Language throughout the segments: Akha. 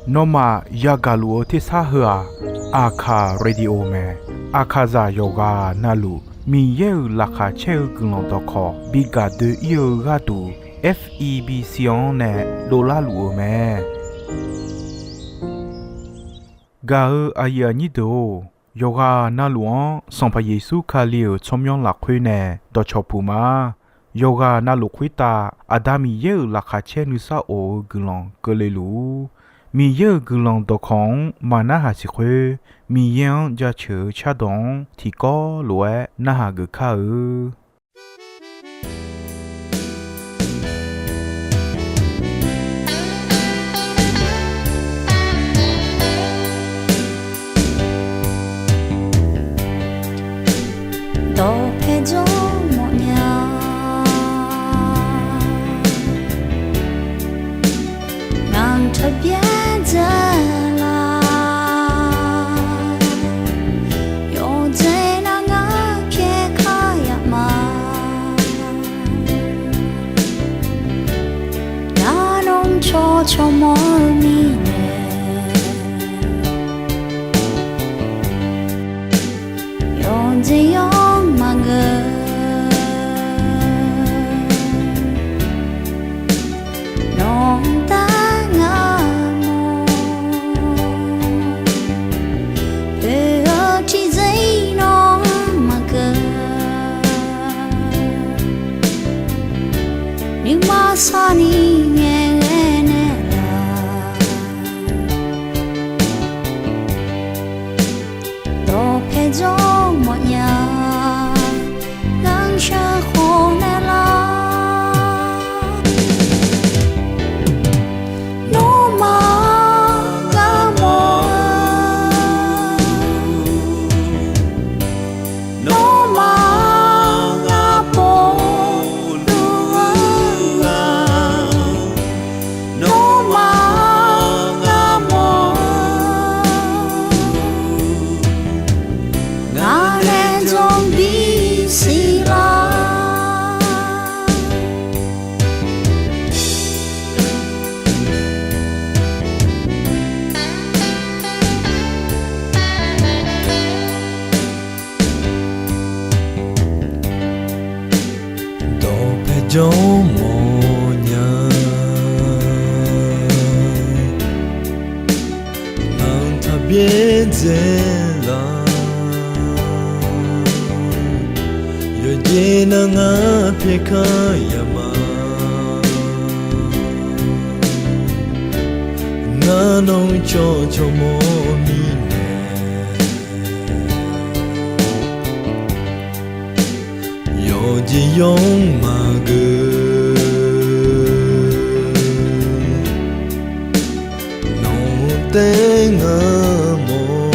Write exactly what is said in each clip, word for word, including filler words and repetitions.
Nawmaf yagaq luf-eu tersar heu-aq, Aqkaq Radio mae. Aqkaqzaq yawqghaq navluf Miqyaer-euq laqkhaq caer-eu guiqlanq dawqkawq bi gaq doe-ir-eu gharduq, F E B C-anr nae dovlar luf-euq mae. Gaq-eu aqyuif aqnyir deuq-or, yawqghaq navluf-anr Sanqpaq Yeqsur Kali-euq tsawrmyanr lafkhoer nae dawqcawq puq ma. Yawqghaq navluf khoertav Aqda Miqyaer-euq laqkhaq caer nuisar of-eu guiqlanq keuvle luf-ur. Miqyaer-euq guiqlanq dawqkawq-anr maqnarhaq siq khoer, Miqyaer-anr jaceuq-eu cardawq-anr tiqkawv lof-aer narhaq geuf kar-eu. Dawqpae jawr mawfnya, ngaq-anr taqbyaer dzae la. Yawqjeq nav ngar pyaeq kar yaf ma. Ngar nawr cawq cawq mawr-eu mirnae, yawqjeq yawr maqngeur. Nawq-anr dar ngar mawr, oe-eu tiqjeq-ir nawr maqkeuv. Nuima sarni ngaeqghae naeqlaf, dawqpae jawr mawfnya, ngar sheuqkhof naeqlaf. Nawmaf ngar mawr-eu, nawmaf ngar pov luf-eu, nawmaf ngar mawr-eu, ngaq nae jawr bisiq lar. Dawqpae jawr mawfnya, ngaq-anr taqbyaer dzae la. Yawqjeq nav ngar pyaeq kar yaf ma. Ngar nawr cawq cawq mawr mirnae, yawqjeq yawr maqgeur. Nawq-anr taef ngar mawr,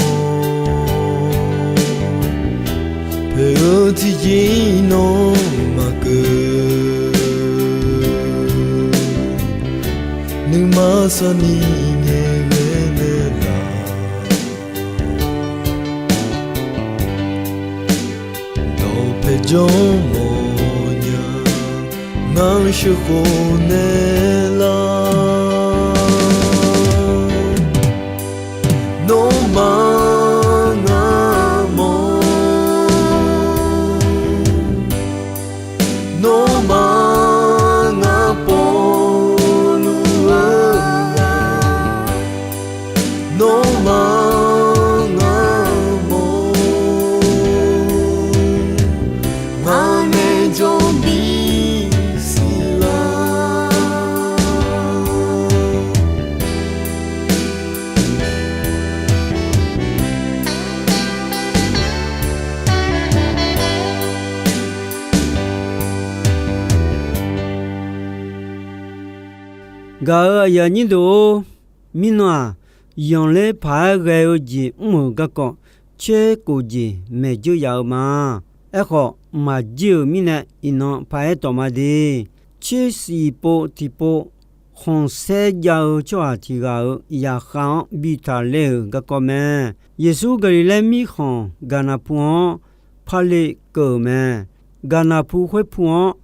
poeq-eu tiqjeq-ir nawr maqkeuv. Nuima sarni ngaeqghae naeqlaf, dawqpae jawr mawfnya, ngar sheuqkhof naeqlaf. Nawmaf ngar mawr, nawmaf ngar povluf-eu, nawmaf ngar mawr, ngaq nae jawr bisiq lar. Gaq-euq aqyuif aqnyir deuq-or, mirnan-aq, yanqler paq-aer ghae-eu jeq mr-euq garkawv tserkof jeq maeq dzeur yaf-eu ma. Aerkhawf, maqjir-euq mirnae iqnan paq-aer tawf ma de. Tsersiq pov tiqpov khanqsaer jav-eu tsawrhaq tiq ghaq-euq zaqkhav-anr bi taqler-euq garkawv mae. Yeqsur Gaqliqlaer mirkhanq Gaqnaqpu-anr Paqleq keuv-euq mae. Gaqnaqpu khoerpu-anr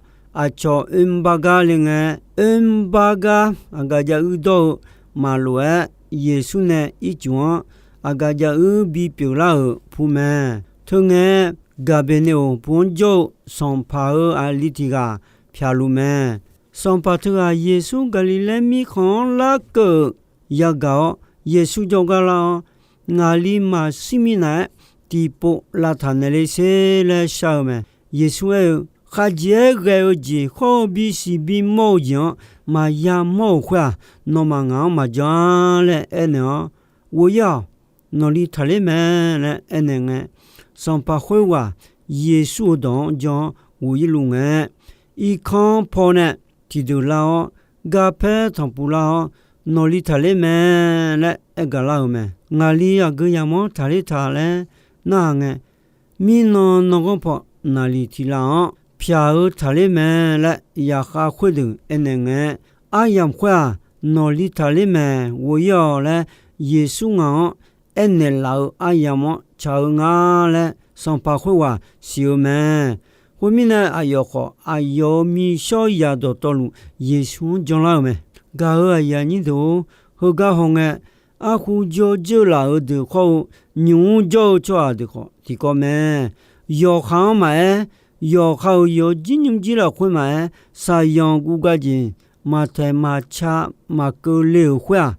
aqcawq oermr bar gar le ngae, oermr bar gar aqgaf jav uir dawr-eu maqlof-aer, Yeqsur nae ircuf-anr aqgaf jav uir bipyeuf lar-euq pu mae. Teungae, Gaqbeqneoq pu-anr jawr-eu sanqpaq-euq aqli tiq ghaq pyaq luf mae. Sanqpaq teughaq Yeqsur Gaqliqlaer mirkhanq-anr larkeuv-euq yagaq-awr, Yeqsur jawrgar lar-awr, Ngaqli maqshir minav-aer tiqpov lavtaq naeq le sher laer shar-eu mae. Yeqsur aer-eu, Khavjeq-aer ghae-eu jeq khawr-eu bisiq bimawr-eu jeq-anr maqya mawr-euq khoer-aq, nawmaf ngaq-anr maqjan-a laer aernaeq-awr, Ghof-ir-awq. Nawqli taqler mae laer aernaeq ngae, sanqpaq khoerghaq Yeqsur-euq dawq-anr jan-awr ghof-ir luf ngae, irkanr paw nae tiqdeuq lar-awr, garpaer tanqpuq lar-awr, Nawqli taqler mae laer aergaq lar-euq mae. Ngaqli aqgeu yamawr taqler ta laer narhaq ngae, mirnan nanganr paw naqliq tiq lar-anr pyaq-eu taqler mae laer yaqkhav khoerdeuq aernaeq ngae, aryamq khoer-aq, Nawqli taqler mae, ghof-ir-awq laer Yeqsur ngaq-anr aernaeq laf-eu aryamq-anr tsaq-eu nga laer sanqpaq khoerghaq siq-eu mae. Khoermirnae, aqyawf khawf aqyawf-euq miqshawr yaq dawqtawvluf Yeqsur-anr janlar-euq mae. Gaq-euq aqyuif aqnyir deuq-or, heugar hawngae, arhu jawr dzeur laf-euq deuq khawr-eu, nymq mr jawr-eu tsawrhaq deuq khawf tiqkawv mae. Yawqha-anr maqaer, yawqha-euq yawjir nymrjir lafkhoer maqaer, saqyanq guvgav jeq maqtaeq maqca maqkeuv le-euq khoer-aq,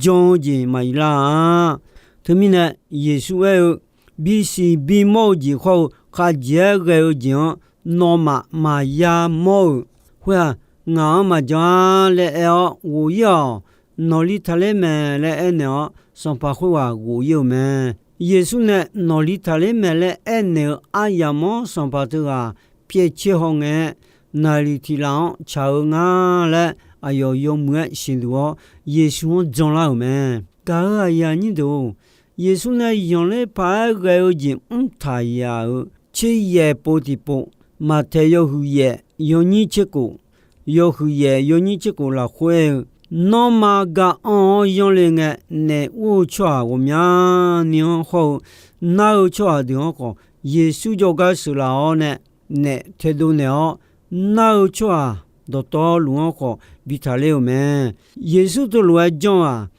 jan-eu jeq maqyuif lar-a. Teumirnae, Yeqsur aer-eu, Bisiq bimawr-eu jeq khawr-eu khavjeq-aer ghae-eu jeq-anr nawmaf maqya mawr-euq khoer-aq, ngaq-anr maqjan-a laer aer-awr, Ghof-ir-awq. Nawqli taqler mae laer aernaeq-awr, sanqpaq khoerghaq ghof-ir-euq mae. Yeqsur nae Nawqli taqler mae laer aernaeq-eu aryamq-anr sanqpaq teughaq pyaev caer hawngae, naqliq tiq laf-anr tsaq-eu nga laer aqyawf yawmuiq-aer siqduq-awr, Yeqsur-anr janlar-euq mae. Gaq-euq aqyuif aqnyir deuq-or, Yeqsur nae zanqler paq-aer ghae-eu jeq mrtaq yaf-euq tser yaeq pov tiqpov, Maqtaeq yawhuiq yaeq yawnyir tser khof, yawhuiq yaeq yawnyir tser khof lafkhoer-eu, Nanrma ga anr-awr yanr le ngae, naef ur-eu tsawrhaq ghawqmyani-anr hawr-eu nar-eu tsawrhaq deuq-anr khawf, Yeqsur jawrgar sheuqlaf-awr nae naef taedov naeq-awr, nar-eu tsawrhaq dawqtawvluf-anr khawf bi taqler-euq mae. Yeqsur teulof-aer janr-aq,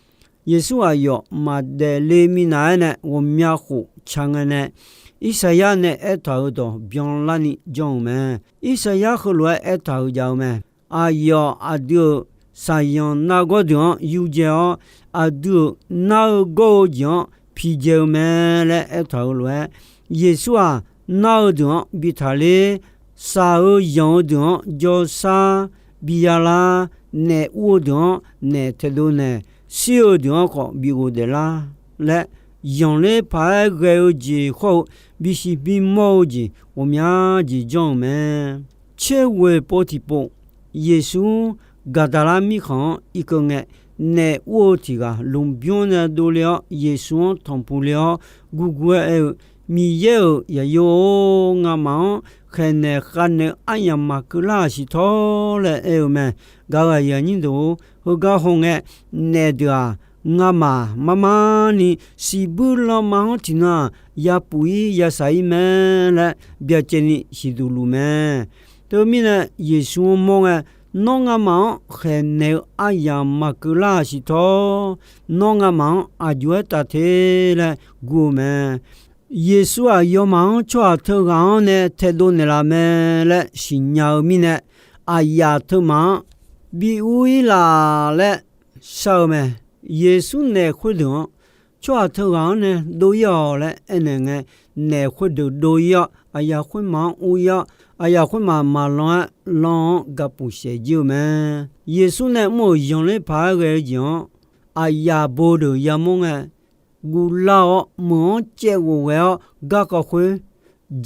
Yeqsur aqyawf maqdaef le minav-aer nae ghawqmya khof ca ngae nae, Irsaqyar nae aertaq-euq dawq byanlarni janr-euq mae. Irsaqyar heulof-aer aertaq-euq jav-eu mae. Aqyawf aqdui-euq saqyanq nargawr deuq-anr yurdzae-awr, aqdui-euq nar-eu gawr-eu jeq-anr pidzae-eu mae laer aertaq-euq lof-aer, Yeqsur-aq, nar-eu deuq-anr bi taqler, shaq-eu yanq-eu deuq-anr jawrshar bi yalar, naef ur-eu deuq-anr naef taedov naeq, shir-eu deuq-anr khawf bi ghofdaef lar laer, zanqler paq-aer ghae-eu jeq hawr-eu bisiq bimawr-eu jeq ghawqmya jeq janr-euq mae. Tser ghoeq pov tiqpov, Yeqsur Gaqdaqlar mirkhanq-anr irkeuv ngae, naef ur-eu tiq ghaq lmqbymr nae dovle-awr, Yeqsur-anr tanqpuq le-awr gurgur-aer aer-eu, Miqyaer-euq Zaqyo-or, ngamaf-anr khaeqnaeq khavnaeq-eu aryamq maqkeuv lar-aq siqtawr laer aer-eu mae. Gaq-euq aqyuif aqnyir deuq-or, heugar hawngae, naef deuq-aq, ngamaf marmarni siqbuir lanma-anr tiqnan-aq, yapuf-ir yashaq-ir mae laer byacaevni siqduq luf mae. Teumirnae, Yeqsur-anr mawr ngae, Nawr ngamaf-anr khaeqnaeq-eu aryamq maqkeuv lar-aq siqtawr, nawr ngamaf-anr aq jov-aer taf te laer gur-eu mae. Yeqsur aqyawfmaf-anr tsawrhaq teughaq-anr nae taedov naeqlaf mae laer siqnya-eu mirnae, aqyaf teumaf-anr bi ur-ir laf laer shar-eu mae. Yeqsur naef khoerdeuq-anr, tsawrhaq teughaq-anr nae dov-ir-awq laer aernaeq ngae, naef khoerdeuq dov-ir-awr, aqyaf khoermaf-anr ur-ir-awr, aqyaf khoermaf maqlan-aer lan-anr gapuf saef jir-eu mae. Yeqsur nae mr-euq zanqler paq-aer ghae-eu jeq-anr, aqyaf bo deuq yamawr ngae, guvlar-awr, meuq-anr caev ghof ghae-awr garkawv khoer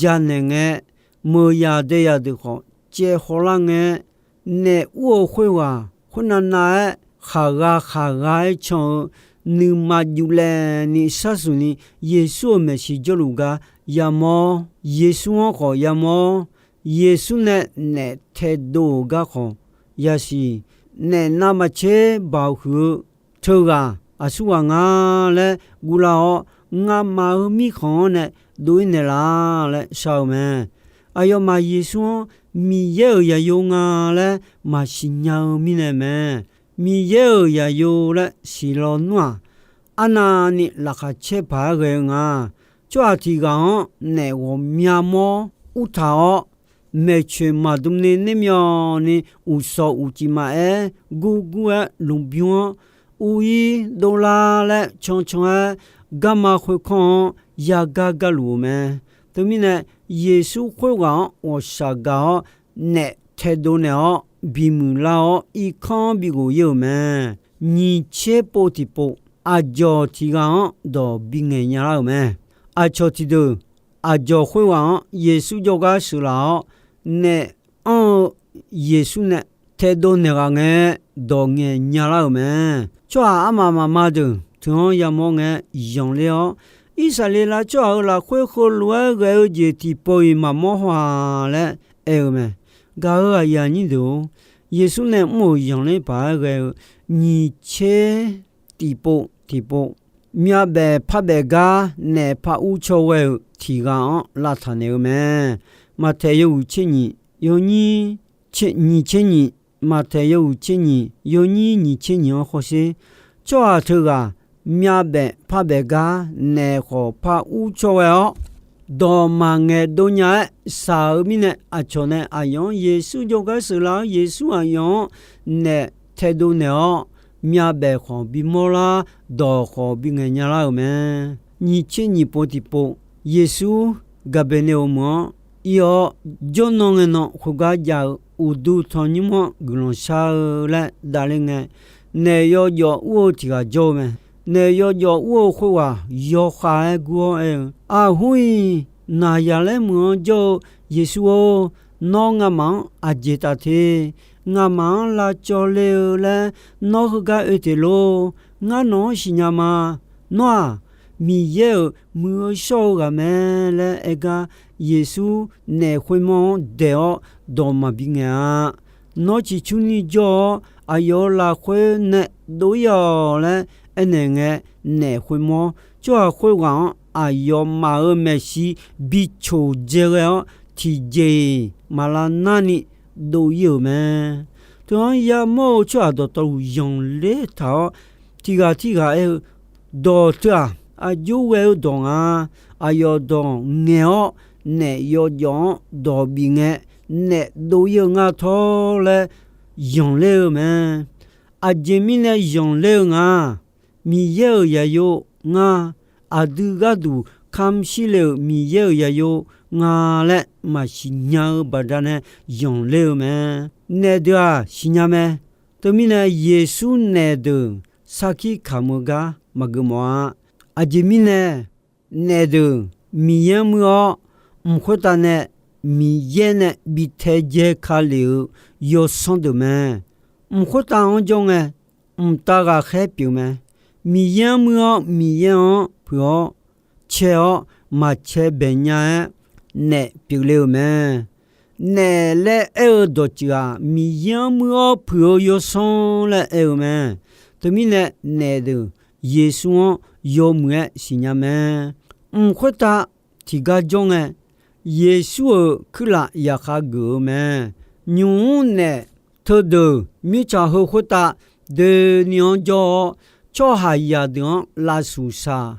janaeq ngae, meuq yaq dae yaq deuq khawf caev hawlar ngae, naef ur-eu khoerghaq khoernav nav-aer khaqgha khaqgha-aer can-eu nuima juf laev ni sharsuq ni, Yeqsur-euq maeqshi jawrluf gar yamawr, Yeqsur-anr khawf yamawr, Yeqsur nae naef taedov-euq gar khawf yasiq, naef navmaqtser baoq huiq-eu teughaq aqsurghaq nga laer guvlar-awr, ngamaf-euq mirkhanq-anr nae dov-ir naeqlaf laer shar-eu mae. Aqyawfmaf Yeqsur-anr Miqyaer-euq zaqyo nga laer maqsiq nya-eu mirnae mae. Miqyaer-euq zaqyo laer siqlaw nmr-aq, arnavni laqkhaq caer paq-aer ghae-eu nga. Tsawrhaq tiq ghaq-anr naef ghawqmya mawr urtaq-awr, maeqtsoeq maqdm ni nermyawvni uqsawq uqcif maqaer, gurgur-aer lmqbymr-anr ur-ir dovlar laer cancan-aer, garma khoerkanr-anr yagar garluf-euq mae. Teumirnae, Yeqsur khoerghaq-anr ghawqshaq gaq-awr, naef taedov naeq-awr bimuiq lar-awr, irkanr-anr bighof-ir-euq mae. Nyiq tser pov tiqpov, aqjawq tiq ghaq-anr dawq bingaeq nya lar-euq mae. Aqcawq tiqdeuq, aqjawq khoerghaq-anr Yeqsur jawrgar sheuqlaf-awr, naef anr-eu Yeqsur nae taedov naeq ghaq ngae, dawq ngaeq nya lar-euq mae. Tsawrhaq armaf mafma deuq teu-anr yamawr ngae, zanqler-awr, Irsaqleqlav tsawrhaq-euq lafkhoer heulof-aer ghae-eu jeq tiqpov-iq maqmawr haw-a laer aer-eu mae. Gaq-euq aqyuif aqnyir deuq-or, Yeqsur nae mr-euq zanqler paq-aer ghae-eu nyiq tser tiqpov tiqpov, myavbaef parbaef gar naef par ur caw ghae-euq tiq ghaq-anr lavtaq naeq-eu mae. Maqtaeq yawhuiq tser nyiq, yawnyir, nyiq tser nyiq, Maqtaeq yawhuiq tser nyiq, yawnyir nyiq tser nyiq-anr hawsher. Tsawrhaq teughaq myavbaef parbaef gar naef khawf par ur caw ghae-awr, dawq maqngaeq dov nya-aer shaq-eu mirnae, aqcawq nae aqyawf-anr Yeqsur jawrgar sheuqlaf-awr, Yeqsur aqyawf-anr naef taedov naeq-awr, myavbaef khawf bimawr lar, dawq khawf bingaeq nya lar-euq mae. Nyiq tser nyiq pov tiqpov, Yeqsur Gaqbeqneqhoq meuq-anr ir-awr, jawrnan ngae nan khoergar jav-eu uqduq tanqnymr-anr guiqlanq shar-eu laer davler ngae, naef yawjawf ur-eu tiq ghaq jawr-eu mae. Naef yawjawf ur-eu khoerghaq yawkhav-aer gur-awr aer-eu, Aqhur-iq, Naqzaqlaer meuq-anr jawr-eu Yeqsur-or, nawr ngamaf-anr aqjeq taf te. Ngamaf-anr lavcawv le-eu laer nawr heugar oe teq lor. Ngar nawq-anr siqnya ma. Nawr-aq, Miqyaer-euq muiq-eu shawr-eu ghaq mae laer aer gar, Yeqsur naef khoermawr-anr daeq-awr dawq maqbi ngaeq-a. Nawr ciqcurni jawr-awr, aqyawf-euq lafkhoer nae dov-ir-awq laer aernaeq ngae, naef khoermawr tsawrhaq khoerghaq-anr aqyawfmaf-euq maeqshi bi coqdzae ghae-awr, tiqjeq-iq maq lavnarni dov-ir-euq mae. Teu-anr yamawr-eu tsawrhaq dawqtawvluf zanqler taq-awr, tiq ghaq tirghaq aer-eu, Dawq teu-aq, aqjox ghae-eu dawq nga. Aqyawf dawq ngaeq-awr, naef yawjawf-anr dawq bif ngae, naef dov-ir-eu ngar tawr laer zanqler-eu mae. Aqjeq mirnae zanqler-eu nga. Miqyaer-euq zaqyo nga. Aqdui gharduq kamq shir le-euq Miqyaer-euq zaqyo nga laer maqsiq nya-eu baqdanae zanqler-eu mae. Naef deuq-aq siqnya mae. Teumirnae Yeqsur naef deuq sarkir kamq-eu gar maqgeuf mawf-a. Aqjeq mirnae naef deuq Miqyaer-anr muir-awr, mq khoertav nae Miqyaer nae bi taedzae ka lef-eu yawsanr deuq mae. Mq khoertav-anr jawr ngae, mqtav ghaqkhaer pyeuf mae. Miqyaer-anr muir-awr, Miqyaer-anr puiq-awr, cae-awr maqcae baeq nya-aer naef pyeuf le-euq mae. Naef laer aer-eu dawqtsuif-aq, Miqyaer-anr muir-awr puiq-eu yawsanr laer aer-eu mae. Teumirnae naef deuq Yeqsur-anr yawmuiq-aer siqnya mae. Mq khoertav tiqgar jawr ngae, Yeqsur-euq kuirlaf yaqkhav geuf-eu mae. Nymq-mr naef teudeuq mirtsaq heu khoertav doeni-anr jawr-awr, tsawrhaqzaq deuq-anr lavshuq shaq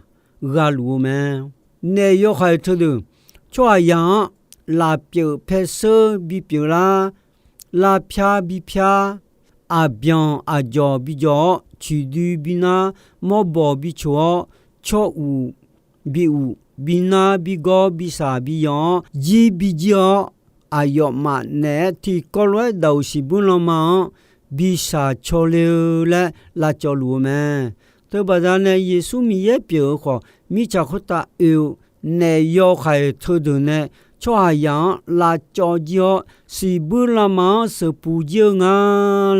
ghaluf-eu mae. Naef yawhaiq teudeuq tsawrhaqzaq-anr lafpyeuf paerseur bipyeuf lar, lavpyar bipyar, aqbyanq aqjawq bijawq-awr, ciqdui binar, mawrbawq bicoq-awr, tsawruq bi uq, binar bigawr, bisaq biyawq-awr, jir bijir-awr, aqyawfmaf naeq-aer tiqkawv lof-aer daq-euq siqbuir lanma-anr bishaq caw le-eu laer lavcawv luf-eu mae. Teubaqda nae Yeqsur Miqyaer pyeuf-eu khawf, mirtsaq khoertav oe-eu naef yawhaiq teudeuq nae tsawrhaqzaq-anr lavcawv jir-awr, siqbuir lanma-anr sheuqpuq jir-eu nga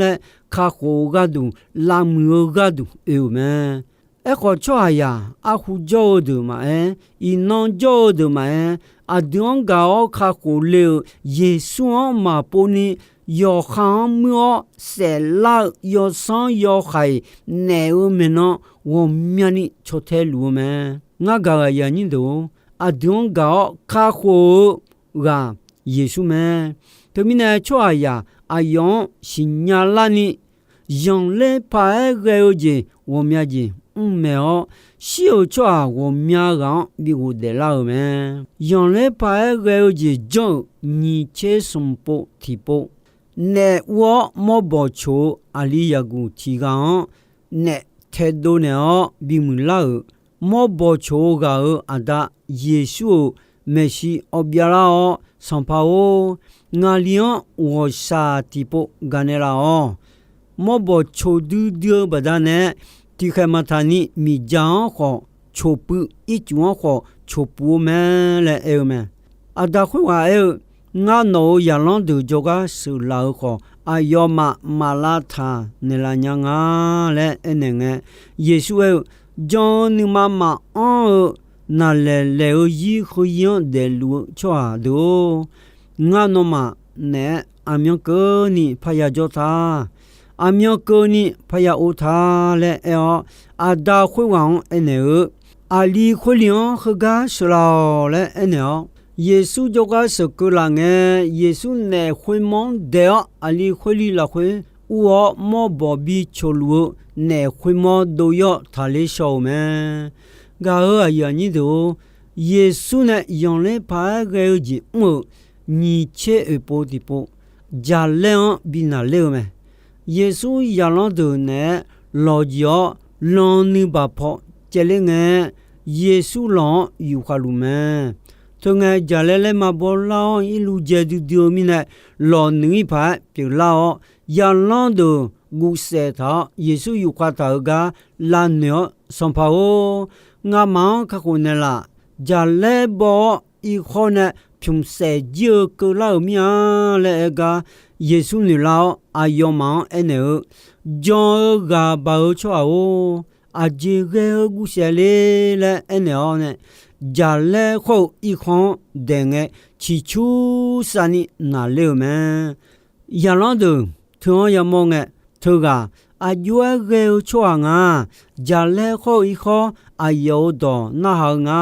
laer kakhof-eu gharduq, lavmuiq-eu gharduq oe-euq mae. Aerkhawf, tsawrhaqzaq arhu jawr-eu deuq maqaer, iqnan jawr-eu deuq maqaer, aqdui-anr gaq-awr kakhof le-euq Yeqsur-anr maqpov ni, yawqha-anr muir-awr saeflar-eu yawsanr yawhaiq naef-eu maeqnan ghawqmyani caw tae luf-eu mae. Ngar gaq ghaq yaqnyir deuq-or, aqdui-anr gaq-awr kakhof-eu ghaq Yeqsur mae. Teumirnae tsawrhaqzaq aqyawf-anr siqnya larni, zanqler paq-aer ghae-eu jeq ghawqmya jeq mr maeq-awr, shir-euq tsawrhaq ghawqmya ghaq-anr bi ghofdaef lar-euq mae. Zanqler paq-aer ghae-eu jeq janr-euq nyiq tser smq pov tiqpov, naef ur-awr mawrbawq coq-eu aqli yaqguq tiq ghaq-anr naef taedov naeq-awr bimuiq lar-euq mawrbawq coq-eu ghaq-euq Aqda Yeqsur-euq maeqshi awv byav lar-awr, Sanqpaq-or, ngaqli-anr ghawqshaq tiqpov gaqnaeq laf-awq. Mawrbawq coq duidui-eu baqdanae, tiqkhaeq maqtaq ni miqdzaq-anr khawf coq puiv, ircuf-anr khawf coq puiv-eu mae laer aer-eu mae. Aqda khoerghaq aer-eu, Ngar nawq-euq zaqlanr deuq jawrgar sheuqlaf-eu khawf, aqyawfmaf maq lavtaq naeqlaf nya nga laer aernaeq ngae, Yeqsur aer-eu, Jan-eu nuima maqanr-eu naqlaeq laeq-eu zir heuzir-anr daefluf-eu tsawrhaq deuq-or, ngar nawmaf naeq-aer aqmyan keuvni parya jawr ta. Aqmyan keuvni parya or ta laer aer-awr, Aqda khoerghaq-anr aernaeq-eu, Aqli khoerli-anr heugar sheuqlaf-awq laer aernaeq-awr, Yeqsur jawrgar sheuqkeuv laf ngae, Yeqsur naef khoermawr-anr daeq-awr, aqli khoerli lafkhoer ur-awr, mawrbawq bi coqluf-eu naef khoermawr dov-ir-awr taqler shaw-euq mae. Gaq-euq aqyuif aqnyir deuq-or, Yeqsur nae zanqler paq-aer ghae-eu jeq mr-euq nyiq tser oeq pov tiqpov, jaqlaer-anr bi naqler-eu mae. Yeqsur zaqlanr deuq naeq-aer lawqjeq-awr, lan nuibaq paw caevler ngae, Yeqsur lawq-anr yufkhav luf mae. Teungae jaqlaer laer maqbaw lar-awr, irluv dzae duidui-eu mirnae, lawq nuiq-ir paq-aer pyeuflar-awr, zaqlanr deuq guvsaef taq-awr, Yeqsur yufkhav taq-euq gar lavnoeq-awr, Sanqpaq-or, ngamaf-anr kakhof naeqlaf. Jaqlaer baw-awr, irkhawr nae pymq saef jir-eu keuvlar-euq mir-a laer aer gar, Yeqsur noeqlar-awr, aqyawfmaf-anr aernaeq-eu, Jan-eu ghaq baq-eu tsawrhaq-or, aqjeq ghae-eu guvsaef le laer aernaeq-awr nae, jaqlaer khawr-eu irkhawr-anr daeq ngae, ciqcur savni naqler-euq mae. Zaqlanr deuq teu-anr yamawr ngae, teughaq aqjox-aer ghae-eu tsawrhaq nga. Jaqlaer khawr-eu irkhawr aqyawf-euq dawq narhaq-eu nga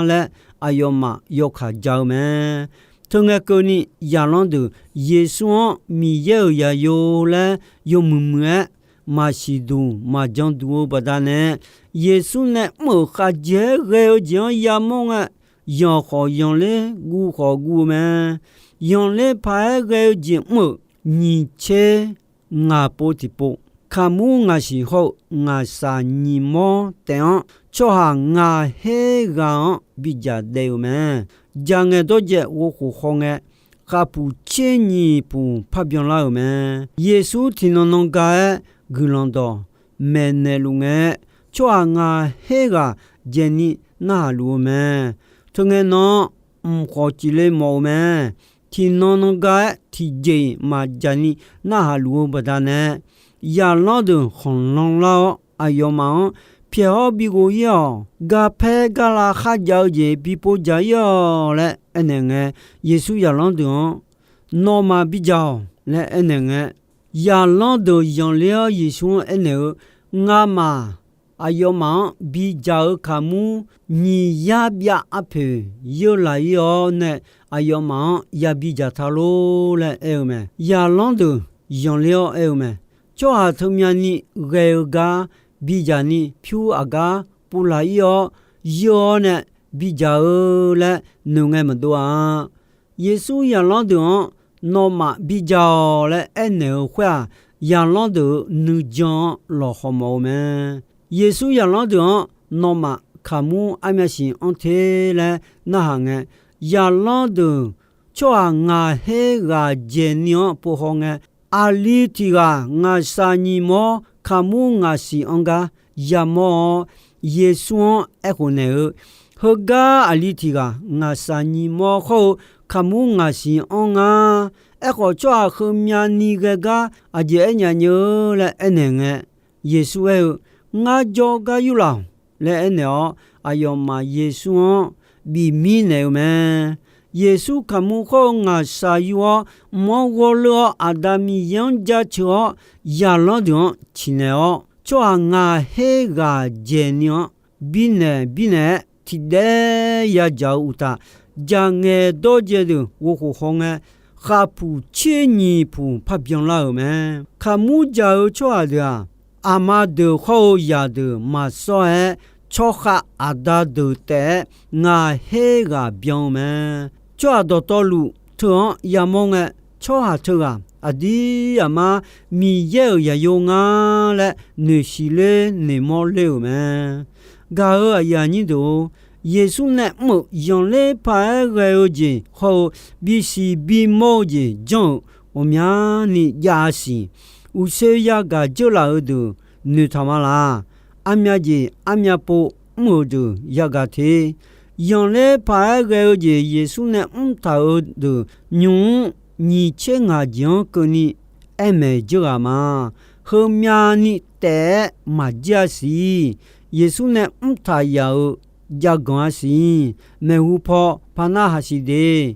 laer aqyawfmaf yawkaq ja-eu mae. Teungae keuvni zaqlanr deuq Yeqsur-anr Miqyaer-euq zaqyo laer yawmuiq muiq-aer maqsiq duq maqjan duq-eu baqdanae, Yeqsur nae mr-euq khavjeq-aer ghae-eu jeq-anr yamawr ngae, yanq khawf yanqler, guv khawf guv-eu mae. Zanqler paq-aer ghae-eu jeq mr-euq nyiq tser ngaq pov tiqpov, kaqmur ngaqsiq hawr-eu ngaqshaq nyiq mawr taef-anr tsawrhaq ngaq her ghaq-anr bidzaq daef-euq mae. Dzaq ngaeq dawrjaev ghovkhof haw ngae, khavpuq tser nyiq puq parbyan lar-euq mae. Yeqsur tiqnan nan ga-aer guiqlanq dawq maeqnaeq luf ngae, tsawrhaq ngaq her ghaq dzaeqni narhaq luf-eu mae. Teungae nan-anr mq khawf cifle mawf-eu mae. Tiqnan nan ga-aer tiqjeq-iq maqdzaq ni narhaq luf-eu baqdanae, zaqlanr deuq khanqlan lar-awr aqyawfmaf-anr pyaeq-awr bi ghov-ir-awq. Garpaer garlav kharjav-eu jeq bi pov dzaq-ir-awq laer aernaeq ngae, Yeqsur zaqlanr deuq-anr, Nawmaf bidzaq-awq laer aernaeq ngae, zaqlanr deuq zanqler-awr Yeqsur-anr aernaeq-eu, Ngamaf aqyawfmaf-anr bidzaq-eu kaqmur nyiq yar byav arpoeq yeurlaq-ir-awr nae, aqyawfmaf-anr yabi dzaqtaq lor laer aer-eu mae. Zaqlanr deuq zanqler-awr aer-eu mae. Tsawrhaq teumyani ghae-eu gar bidzaq ni pyur aqgar povlaq-ir-awr, yeur-awr nae bidzaq-eu laer noeqngae maqdov-a. Yeqsur zaqlanr deuq-anr, Nawmaf bidzaq-awq laer aernaeq-eu khoer-aq, zaqlanr deuq-euq nuijan-anr lawqhaw mawf-eu mae. Yeqsur zaqlanr deuq-anr, Nawmaf kaqmur armyavsiq anr te laer narhaq ngae, zaqlanr deuq tsawrhaq ngaq her ghaq dzaeqni-anr pov haw ngae, aqli tiq ghaq ngaqshaq nyiq mawr kaqmur ngaqsiq anr gar yamawr-awr, Yeqsur-anr aerkhof naeq-eu, Heugar aqli tiq ghaq ngaqshaq nyiq mawr khawr-eu kaqmur ngaqsiq anr nga. Aerkhawf, tsawrhaq heumyani ghae gar aqjeq aernya nyeu laer aernaeq ngae, Yeqsur aer-eu, Ngar jawrgar yurlaf-awq laer aernaeq-awr, aqyawfmaf Yeqsur-anr bif mirnaeq-eu mae. Yeqsur kaqmur khawr-eu ngaqshaq yur-awr, mq-anr ghawrleur-awr, Aqda Miqyaer-anr jaceuq-awr, zaqlanr deuq-anr ciqnaeq-awr, tsawrhaq ngaq her ghaq dzaeqni-anr birnaeq birnaeq-aer tiqdaer yadzaq-eu uqtaf, jaqngaeq dawrjaev deuq ghovkhof hawngae, khaqpuq tser nyiq puq parbyan lar-euq mae. Kaqmur jaq-eu tsawrhaq deuq-aq, aqma deuq hawr-eu zaqdeuq maqsawr-aer, tsawrkhav aqda deuq taef-aer ngaq her ghaq byan-eu mae. Tsawrhaq dawqtawvluf teu-anr yamawr ngae, tsawrhaq teughaq aqdir aqmar Miqyaer-euq zaqyo ngar laer noeqsiq ler noeqmawr ler-euq mae. Gaq-euq aqyuif aqnyir deuq-or, Yeqsur nae mr-euq zanqler paq-aer ghae-eu jeq hawr-eu bisiq bimawr-eu jeq janr-euq ghawqmyani jav-a siq. Uqshoe yagaq dzeurlaf-eu deuq noeqtaq ma laq. Armyav jeq armyav pov mr-euq deuq yagaq te. Zanqler paq-aer ghae-eu jeq Yeqsur nae mrtaq-euq deuq nymq-mr nyiq tser ngaq jeq-anr keuvni aer maeq dzeur ghaq ma. Heumyavni taef-aer maqjir-a siq. Yeqsur nae mrtaq yaf-euq jav ganq-a siq. Maeqhu paw par narhaq siq de.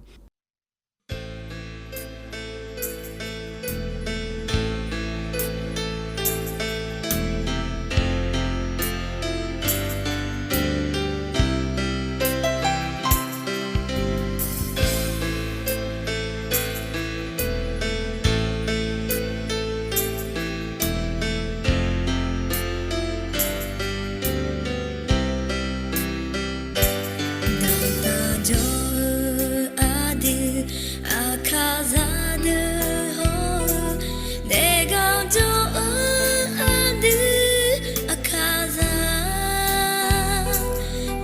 Daqtaq jawr-eu aqdui aqkaqzaq deuq hawr-eu, daefgar jawr-eu aqdui aqkaqzaq,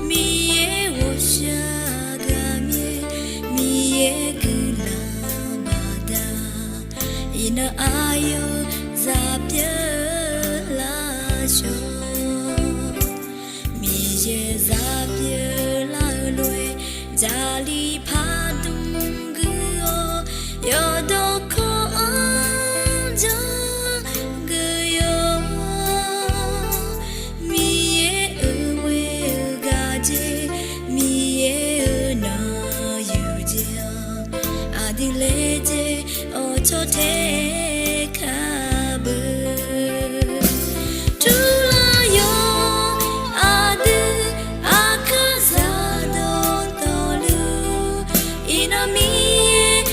Miqyaer ghawqshaq gaqmyaer, Miqyaer guiqlanq baqda, iqnan aqyawf zaq pyeuf lar shawr. Miqyaer zaq pyeuf lar-eu lof-aer, Jarlif pardmq guiq-awr, yawqdawq kawv-anr janr guiq yawq. Miqyaer-euq ghoe-eu gaq jeq, Miqyaer-euq nanq yuq jeq-anr, aqdui laejae-awr caw tae kar beu. Turlar yawq aqdui aqkaqzaq dawqtawvluf, iqnan Miqyaer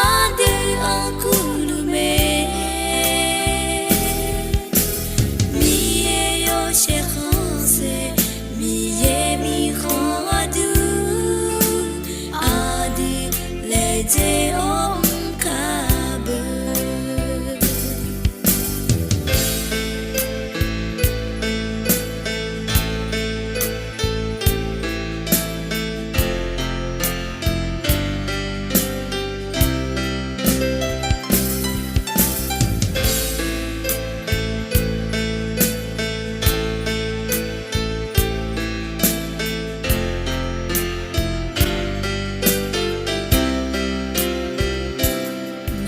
aqdui-anr kurluf mae. Miqyaer yawshaef khanqsaer, Miqyaer mirkhanq aqdui, aqdui laejae-awr mr kar beu.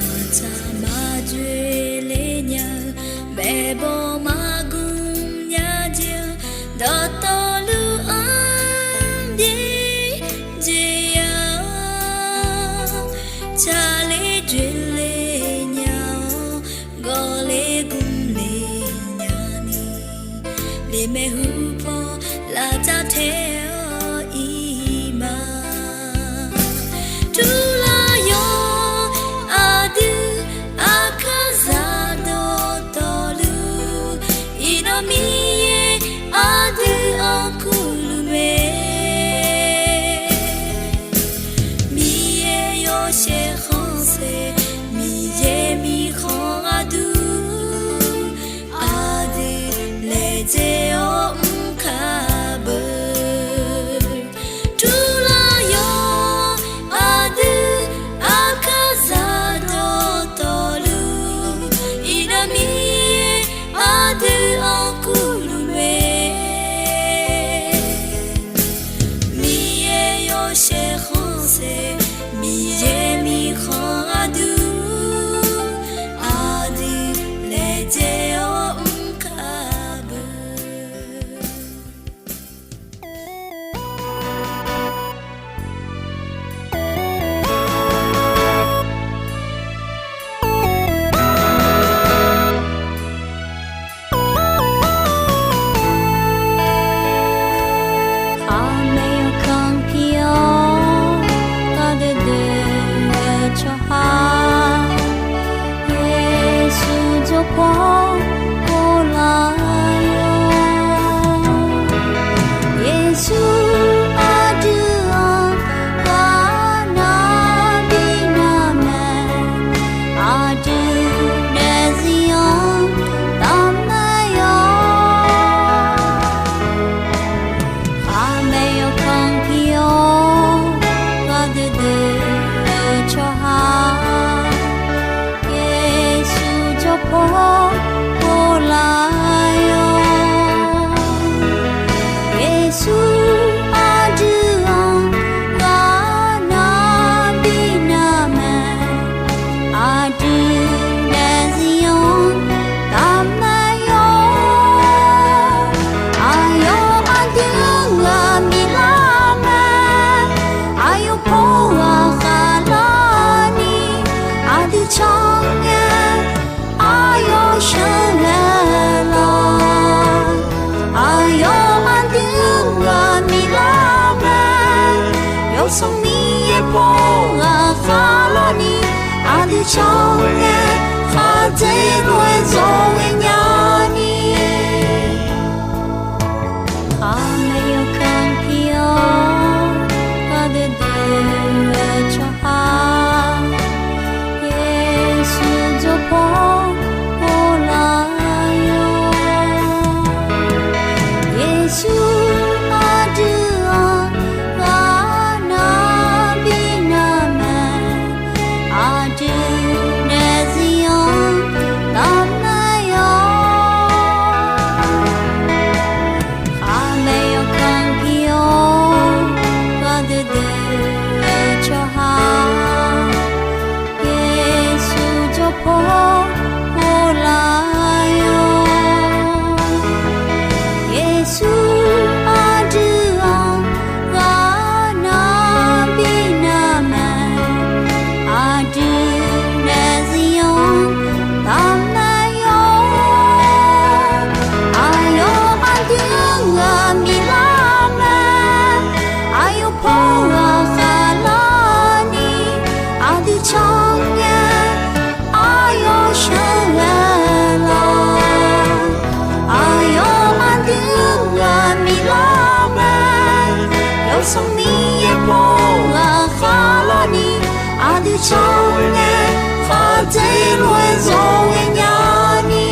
Maqtsaq maqdzoeq le nya-eu, maeqbawq maqgmr nya jeq-anr, dawqtawvluf-anr byaerdzae ya-awr, tsaqler dzoeqle nya-awr, gawqler gmr le nyani, lemaeq hu paw lavcav tae-awr iq ma. Turlar yawq aqdui aqkaqzaq dawqtawvluf, iqnan Miqyaer aqdui-anr kurluf mae. Miqyaer yawshaef khanqsaer, Miqyaer mirkhanq aqdui, aqdui laejae-awr mr kar beu. Aqdui canr ngae, khaqdzerzaq-aer zawr ghaenya ni, khaqmae yawkanr pir-awr, gharduq deuq-eu tsawrhaq, Yeqsur jawrpaw ghoflar yawr. Yeqsur aqdui-anr ghaq nar bi nar mae, aqdui nae zir-anr taf mae yawr. Khaqmae yawkanr pir-awr, gharduq deuq-eu tsawrhaq, Yeqsur jawrpaw ghoflar yawr. Yeqsur aqdui-anr ghaq nar bi nar mae, aqdui nae zir-anr taf mae yawr. Aqyawf aqdui-anr ghaq miqlar mae, aqyawf paw ghaq khaqlar ni, aqdui canr ngae, aqyawf sheuqghae lawq. Aqyawf aqdui-anr ghaq miqlar mae, Yawsanr Miqyaer paw ghaq khaqlar ni, aqdui canr ngae, khaqdzerzaq-aer zawr ghaenya ni.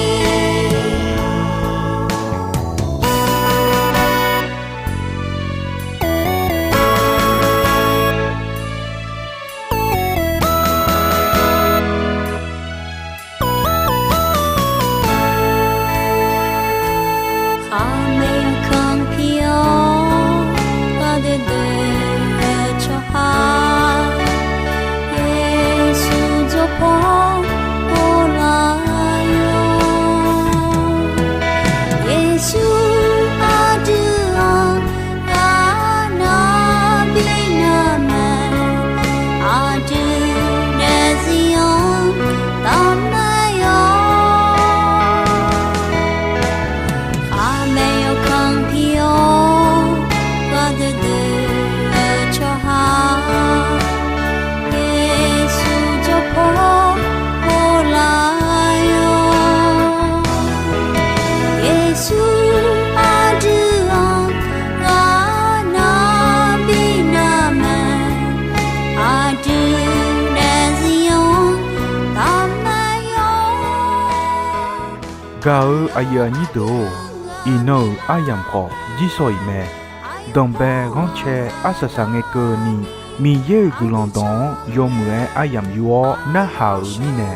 Khaqmae yawkanr pir-awr, gharduq deuq-eu tsawrhaq, Yeqsur jawrpaw ghoflar yawr. Yeqsur aqdui-anr ghaq nar bi nar mae, aqdui nae zir-anr taf mae yawr. Khaqmae yawkanr pir-awr, gharduq deuq-eu tsawrhaq, Yeqsur jawrpaw ghoflar yawr. Yeqsur aqdui-anr ghaq nar bi nar mae, aqdui nae zir-anr taf mae yawr. Gaq-eu aqyuif aqnyir deuq-or, iqnan-euq aryamq khawf jir sawq-iq mae. Danqbae ghanrcae arsaq saq ngae keuvni, Miqyaer-euq guiqlanq dawq-anr yawmuiq-aer aryamq yur-awr narhaq-euq mirnae,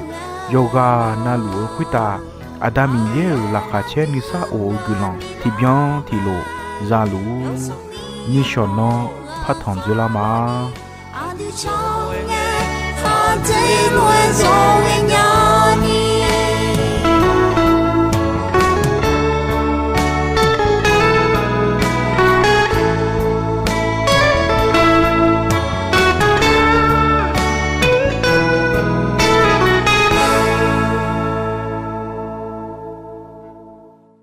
yawqghaq navluf-eu khoertav Aqda Miqyaer-euq laqkhaq caer nuisar of-eu guiqlanq tiqbyan tiqlof za luf-ur. Nishawq nanr partanq dzeurlar ma. Aqdui canr ngae, khaqdzerzaq-aer zawr